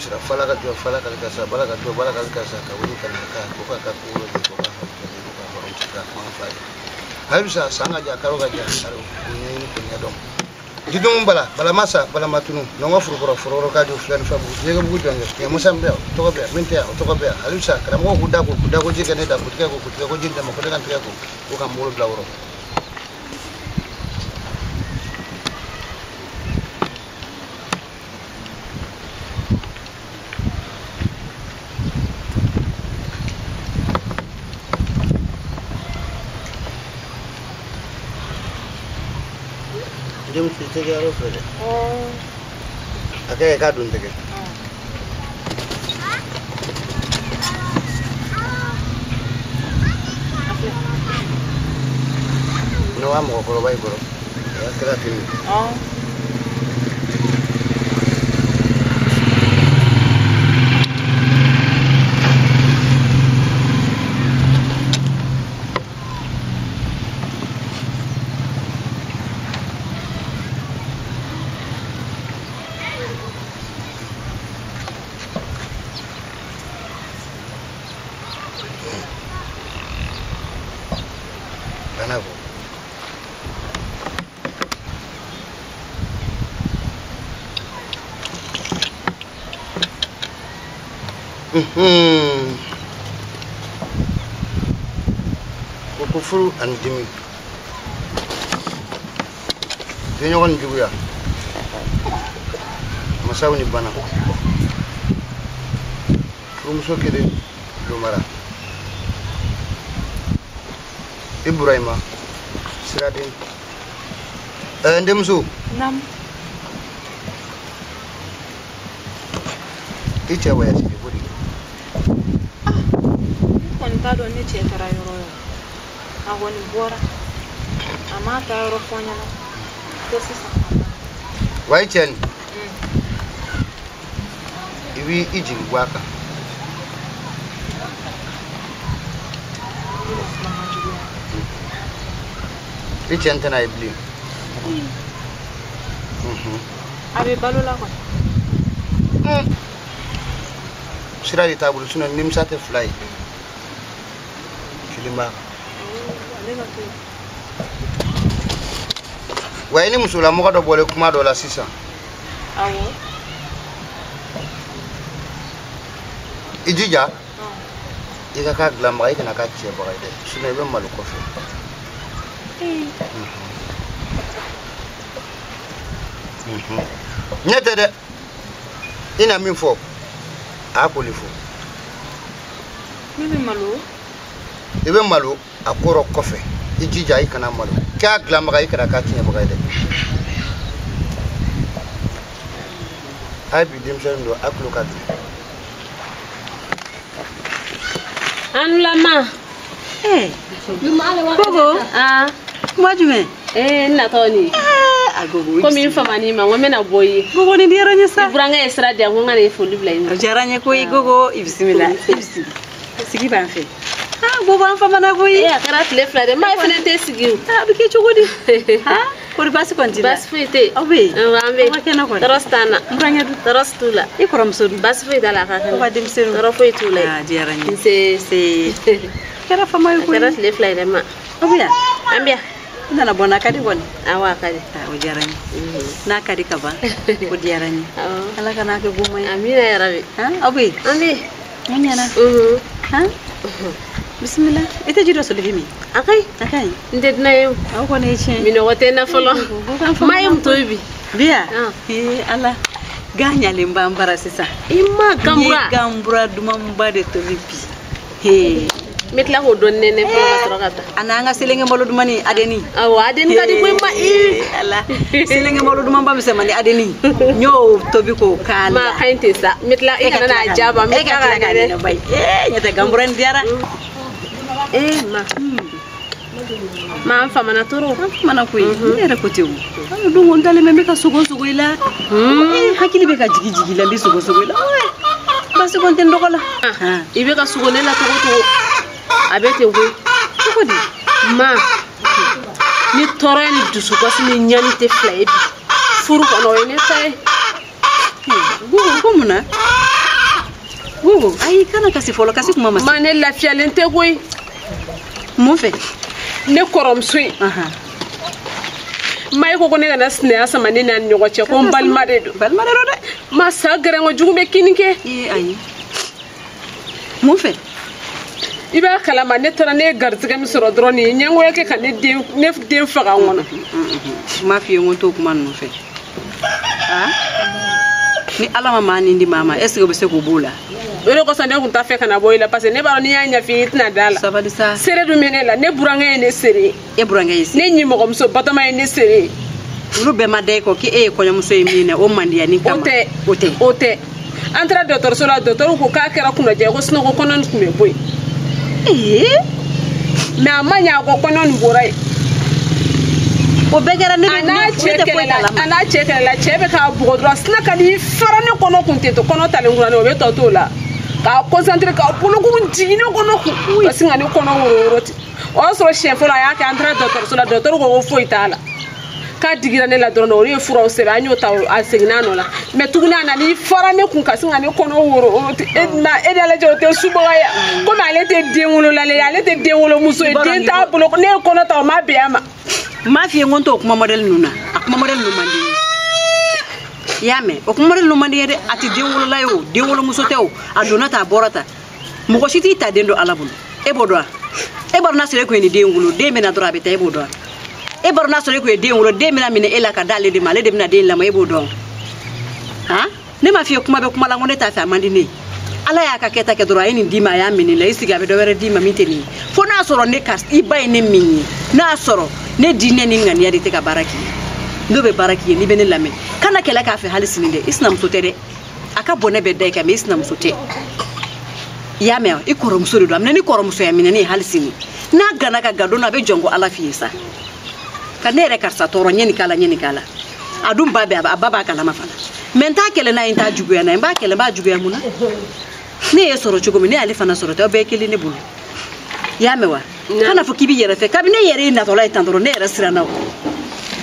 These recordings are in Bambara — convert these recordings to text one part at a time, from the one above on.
sira fala ka jɔ fala ka ka sa bala ka jɔ bala ka ka sa ka wuli ka na ka ko ka ka ko ko ka ko ka hɔrɔn ci ka kuma fa ye halisa san ka ja kalo ka ja karo ko ɲɛɲini ko ɲɛdɔn jidun bala bala masa bala matunu nɔngɔ furukɔrɔ furukɔrɔ ka jɔ filɛ ni fɛn bugu jɛgɛ bugu jɔn jɛ musa bɛ yan tɔgɔ bɛ yan min tɛ yan o tɔgɔ bɛ yan halisa karamɔgɔ k'u da ko k'u da ko ji kɛ ne da k'u tigɛ ko k'u tigɛ ko ji d'a ma ko ne ka n tigɛ ko ko ka n bolo bila wɔrɔ. Denmuso i tɛ yɔrɔ fɛ dɛ. A kɛ k'a dun tɛgɛ. Ne wa mɔgɔkɔrɔba i kɔrɔ a kɛra ten de. Ko furu ani dimi denɲɔgɔn ni juguya masaw ni bana furumuso kelen lomara Ibrahima siraden n denmuso. Naamu. I cɛ waya sigi ko de. Ne kɔni t'a dɔn ne cɛ taara yɔrɔ o yɔrɔ. A kɔni bɔra a m'a ta yɔrɔ fɔ n ɲɛna ko sisan. Wa i cɛ nin i b'i jigi bɔ a kan. I cɛ n tɛna ye bilen. A bɛ balo la kɔni. Sira de t'a bolo sinon nimisa tɛ fila ye. Kelen b'a kan. Wa i ni musolamɔgɔ dɔ bɔlen kuma dɔ la sisan. Awɔ. I jija i ka k'a dilanbaga i kana k'a cɛbaga ye dɛ sinon i bɛ malo kɔfɛ. Ɲɛ tɛ dɛ i na min fɔ a k'o de fɔ. Ne bɛ malo. I bɛ malo a kɔrɔ kɔfɛ i jija i kana malo k'a dilanbaga i kana k'a tiɲɛbaga ye dɛ. Hali bi denmisɛnnin don a tulo ka gɛlɛn. Anulama. Gogo. Kuma jumɛn? N natɔ nin. A Gogo. Komi n famani ma n ko n bɛna bɔ i ye. Gogo nin diyara n ye sa. I burankɛ ye sira di yan ko n ka na i foli bila i ma. O diyara n ye koyi Gogo i bisimila. I bɛ sigi. Sigi b'an fɛ. Gogo an famana koyi. A kɛra tile fila de ma e fana tɛ sigi o. A bɛ kɛ cogo di? Kɔri baasi kɔni t'i la? Baasi foyi tɛ yen. Aw bɛ yen? An bɛ yen. Aw ka kɛnɛ kɔni? Tɔɔrɔ si t'an na. N burankɛ dun? Tɔɔrɔ si t'u la. I kɔrɔmuso dun? Baasi foyi t'a la a ka kɛnɛ. Aw ka denmisɛnninw? Tɔɔrɔ foyi t'u la. A diyara n ye. Nse. Nse. Kɛra fama ye koyi. A kɛra tile fila ye dɛ ma. Aw bɛ yan? An bɛ yan. I nana bɔ n na a ka di kɔni? Awɔ a ka di. O diyara n ye. N'a ka di ka ban o diyara n ye. Ala ka n'a kɛ goma ye. Amina yarabi. Aw bɛ yen? An bɛ yen. Mun ɲɛna? Bisimila. I tɛ ji dɔ soli min? A ka ɲi. A ka ɲi. N tɛ dunan ye o. Aw kɔni ye tiɲɛ ye. Minɔgɔ tɛ n na fɔlɔ. Ma ye mun tobi bi? Bi yan? Ee Ala. Gan ɲalen b'an bara sisan. I ma ganbura? N ye ganbura dumanba de tobi bi. N bɛ tila k'o dɔɔni nɛnɛ fɔlɔ ka sɔrɔ ka taa. A n'an ka selenge malo dumani adeni. Awɔ adeni ka di koyi ma. Ala selenge malo dumanba misɛnmani adeni. N y'o tobi k'o k'a la. Ma ka ɲi ten sa. N bɛ tila i kana n'a jaba n bɛ tila k'a nɛnɛ. Ɲɛ tɛ ganbura in diyara. Ma. Ma an famana toro. An famana koyi. Ne yɛrɛ ko ten o. An dun ko n dalen bɛ n bɛ ka sogo sogo i la. Hakili bɛ ka jigi jigi la n bɛ sogo sogo i la. Baasi ko n tɛ n dɔgɔ la. I bɛ ka sogo ne la cogo cogo. A bɛ ten koyi. Cogo di? Ma ni tɔɔrɔya ni dusukasi ni ɲani tɛ fila ye bi furu kɔnɔ o ye ne ta ye. Gogo ko mun na? Gogo ayi kana kasi fɔlɔ kasi kuma ma. Ma ne lafiyalen tɛ koyi. Mun fɛ? Ne kɔrɔmuso in. Ma e ko ko ne kana sinaya sama ne n'a ni ɲɔgɔn cɛ ko n balima de don. Balima de don dɛ. Ma sa gɛrɛnko jugu bɛ kini kɛ. Ee ayi. Mun fɛ? I b'a kalama ne taara ne ye garijɛgɛ min sɔrɔ dɔrɔn nin ye ɲɛngoya kɛ ka ne den faga n kɔnɔ. N m'a f'i ye n ko n t'o kuma ninnu fɛ. Ni ala ma maa nin di maa ma est ce que o bɛ se k'o b'o la? O de kosɔn ne tun t'a fɛ ka na bɔ i la parce que ne b'a dɔn n'i y'a ɲɛf'i ye i tɛna da la. Sabali sa. Seere dun bɛ ne la ne burankɛ ye ne seere ye. E burankɛ ye seere. Ne ɲimɔgɔmuso Batɔma ye ne seere ye. Olu bɛɛ ma da e kɔ k'e ye kɔɲɔmuso ye min na o mandiya ni kama. O tɛ. O tɛ. O tɛ. An taara dɔgɔtɔrɔso la dɔgɔtɔrɔw ko k'a kɛra kunnajɛ ye ko sinon ko kɔnɔ nin tun bɛ bɔ yen. Mais a ma ɲɛ a kɔ kɔnɔ nin bɔra yen. O bɛɛ kɛra ne tɛ foyi kalama. A n'a cɛ kɛlɛla cɛ bɛ k'a bugɔ dɔrɔn sina ka n'i fara ne kɔnɔ kun ten to kɔnɔ talen kura ne o bɛ tɔ t'o la k'a concentré k'a bolokuru jigin ne kɔnɔ kun ka sin ka ne kɔnɔ woro ten. O y'a sɔrɔ siɲɛ fɔlɔ a y'a kɛ an taara dɔgɔtɔrɔso la dɔgɔtɔrɔ ko ko foyi t'a la k'a digira ne la dɔrɔn olu ye furaw sɛbɛn an y'o ta a seginna a nɔ la mais tuguni a nan'i fara ne kun ka sin ka ne kɔnɔ woro ten. E e lajɛ o tɛ subaga ye komi ale tɛ den wololalen ye ale tɛ den wolomuso ye den t'a bolo ne ye kɔnɔ ta o ma bɛn a ma. N m'a f'i ye n ko n t'o kuma modèle ninnu na a kuma modèle ninnu man di n ye. I y'a mɛn o kuma modèle ninnu man di n ye dɛ a tɛ den wolola ye o den wolomuso tɛ o a donna tan a bɔra tan mɔgɔ si t'i ta den dɔn ala bolo e b'o dɔn wa? E b'a dɔn n'a sɔrɔ e kun ye nin den wolo den bɛna dɔrɔn a bɛ taa e b'o dɔn wa? E b'a dɔn n'a sɔrɔ e kun ye den wolo den bɛna minɛ e la ka d'ale de ma ale de bɛna den lamɔ e b'o dɔn han? Ne m'a f'i ye kuma bɛ kuma la n ko ne t'a fɛ a man di ne ye. Ala y'a ka kɛta kɛ dɔrɔn a ye nin d'i ma a y'a minɛ la i sigi a bɛ dɔ wɛrɛ d'i ma min tɛ nin ye fo n'a sɔrɔ ne karisa i ba ye ne min ye n'a sɔrɔ ne diinɛ ni ŋaniya de tɛ ka baara k'i ye n'o bɛ baara k'i ye n'i bɛ ne lamɛn kana kɛlɛ k'a fɛ hali sini dɛ i sinamuso tɛ dɛ a ka bɔnɛ bɛ da i kan mɛ i sinamuso tɛ i y'a mɛn wa i kɔrɔmuso de don a minɛ ni kɔrɔmusoya minɛni ye hali sini n'a ganna ka gan don a bɛ jɔn ko ala f'i ye sa ka ne yɛrɛ karisa tɔɔrɔ ɲɛ nin k'a la ɲɛ nin k'a la a dun ba bɛ a ba b'a kalama fana mɛ n t'a kɛlɛ n'a ye n t'a juguya n'a ye n b'a kɛlɛ n b'a juguya mun na ne ye sɔrɔ cogo min ne y'ale fana sɔrɔ ten aw bɛɛ ye kelen ne bolo i y'a mɛn wa kana fɔ k'i b'i yɛrɛ fɛ kabini ne yɛrɛ ye natɔla ye tan dɔrɔn ne yɛrɛ siranna o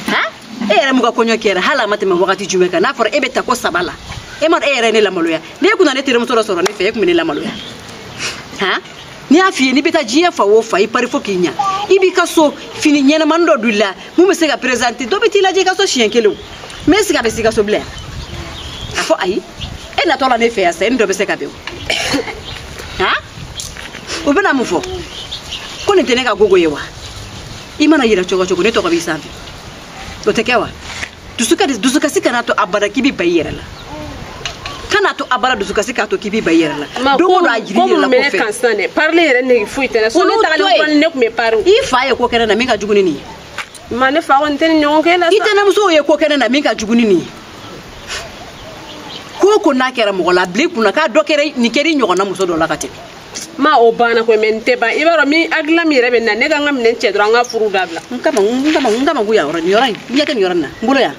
han e yɛrɛ mun ka kɔɲɔ kɛra hali a ma tɛmɛ wagati jumɛn kan n'a fɔra e bɛ ta ko saba la e ma dɔn e yɛrɛ ye ne lamaloya n'e kun na ne terimuso dɔ sɔrɔ ne fɛ e kun bɛ ne lamaloya han n'i y'a f'i ye n'i bɛ taa diɲɛ fa o fa i pari fo k'i ɲa i b'i ka so fini ɲɛnamani dɔ don i la mun bɛ se ka présenter dɔ bɛ t'i lajɛ i ka so siɲɛ kelen o mais est ce que a bɛ s'i ka so bilen a fɔ ayi e natɔ la ne fɛ yan sisan e ni dɔ bɛ se ka bɛn o han o bɛna mun fɔ ko nin tɛ ne ka gogo ye wa i mana yira cogo cogo ne tɔgɔ b'i sanfɛ o tɛ kɛ wa dusukasi kana to abada k'i bɛ ban i yɛrɛ la kana to abada dusukasi k'a to k'i bɛ ban i yɛrɛ la don o don a jiri yɛrɛ la kɔfɛ kan sisan dɛ parili yɛrɛ nege foyi tɛ ne so ne tagalen kɔni ne tun bɛ pari i fa ye ko kɛ ne na min ka jugu ni nin ye ma ne fa kɔni tɛ ni ɲɔgɔn kɛ la sa i tɛnɛmusow ye ko kɛ ne na min ka jugu ni nin ye ko o ko n'a kɛra mɔgɔ la a bila i kunna k'a dɔ kɛra nin kɛra i ɲɔgɔnna muso dɔ la ka tɛmɛ ma o banna koyi mɛ n tɛ ban i b'a dɔn min hakilina min yɛrɛ bɛ na ne ka n ka minɛn cɛ dɔrɔn an ka furu dabila n kama ko yan yɔrɔ nin yɔrɔ in n ɲɛ tɛ nin yɔrɔ in na n bolo yan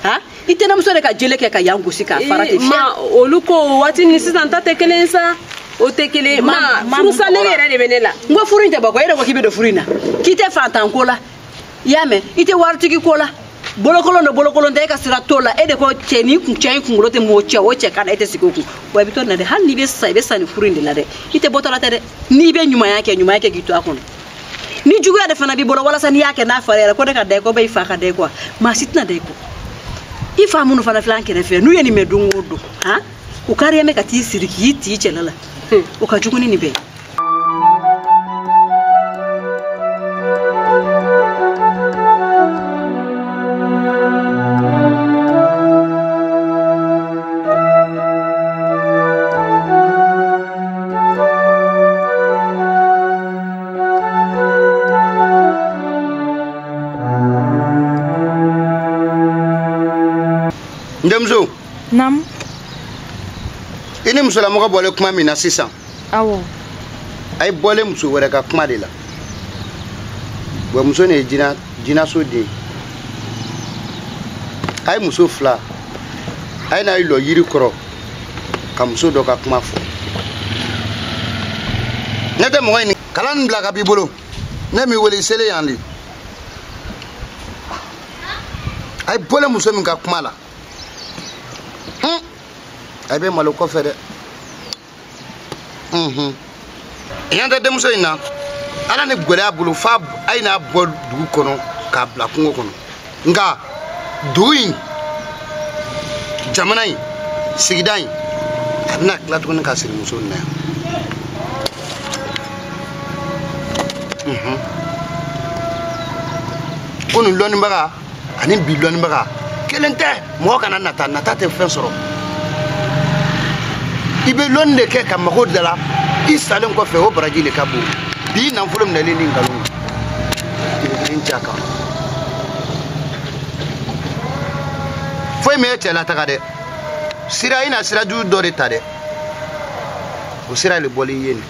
han i tɛnɛmuso de ka jele kɛ ka yan gosi k'a fara ten ma olu ko waati ni sisan ta tɛ kelen ye sa o tɛ kelen ma furusa nege yɛrɛ de bɛ ne la n ko furu in tɛ bɔ kɔ e yɛrɛ ko k'i bɛ don furu in na k'i tɛ fantan ko la i y'a mɛn i tɛ waritigi ko la bolokolon don bolokolon tɛ e ka sira t'o la e de ko cɛ ni kun cɛ in kunkolo tɛ mɔgɔ cɛ o cɛ ka na e tɛ sigi o kun wa i bɛ to nin na dɛ hali n'i bɛ sa i bɛ sa nin furu in de la dɛ i tɛ bɔtɔla tɛ dɛ n'i bɛ ɲumanya kɛ ɲumanya kɛ k'i to a kɔnɔ ni juguya de fana b'i bolo walasa n'i y'a kɛ n'a fara yɛrɛ ko ne ka da i kɔ bɛ i fa ka da i kɔ maa si tɛna da i kɔ i fa minnu fana filɛ an kɛrɛfɛ n'u ye nin mɛn don o don han u kariya mɛ ka t'i siri k'i t'i cɛla la o ka jugu ni nin bɛɛ ye. Denmuso. Naamu. I ni musolamɔgɔ bɔlen kuma min na sisan. Awɔ. A ye bɔlen muso wɛrɛ ka kuma de la. Wa muso nin ye jinaso den ye. A ye muso fila. A ye n'a lɔ yiri kɔrɔ ka muso dɔ ka kuma fɔ. Ne tɛ mɔgɔ ɲini. Kalan nin bila ka b'i bolo. Ne m'i wele i selen yan de. A ye bɔlen muso min ka kuma la. A bɛ malo kɔfɛ dɛ. Ɲɛ tɛ denmuso in na ala ni gɛlɛya bolo f'a a ye n'a bɔ dugu kɔnɔ k'a bila kungo kɔnɔ nka dugu in jamana in sigida in a bɛna tila tuguni ka siri muso in na yan. Ko nin lɔnnibaga ani bi lɔnnibaga kelen tɛ mɔgɔ kana nata nata tɛ fɛn sɔrɔ i bɛ lɔnni de kɛ ka mago da la i salen kɔfɛ o baraji de ka bon bi nafolo minɛlen ni nkalon ye kelen ja kan foyi ma e cɛ lataga dɛ sira i na sira jugu dɔ de ta dɛ o sira de bɔli i ye nin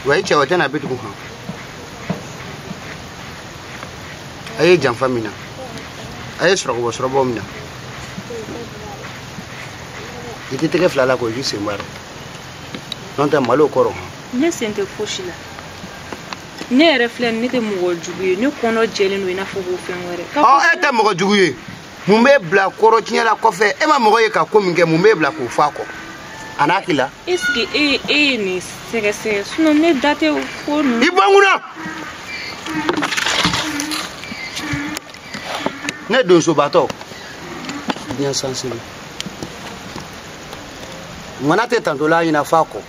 wa i cɛ o tɛna bi tugun han a ye janfa min na a ye sɔrɔkɔbɔ sɔrɔbɔ min na i tɛ tɛgɛ fila la k'o i sen bɔ a rɔ n'o tɛ malo kɔrɔ. Ne sen tɛ fosi la ne yɛrɛ filɛ ne tɛ mɔgɔ jugu ye ne kɔnɔ jɛlen don i n'a fɔ ko fɛn wɛrɛ. Ɔ e tɛ mɔgɔ jugu ye mun b'e bila kɔrɔ tiɲɛ la kɔfɛ e ma mɔgɔ ye ka ko min kɛ mun b'e bila k'o fɔ a kɔ a n'a k'i la. Est ce que e ye nin sɛgɛsɛgɛ sinon ne da tɛ ko ninnu. I bɔ n kunna. Ne donsobatɔ diɲɛ sansiri ŋana tɛ tanto la ɲina f'a kɔ.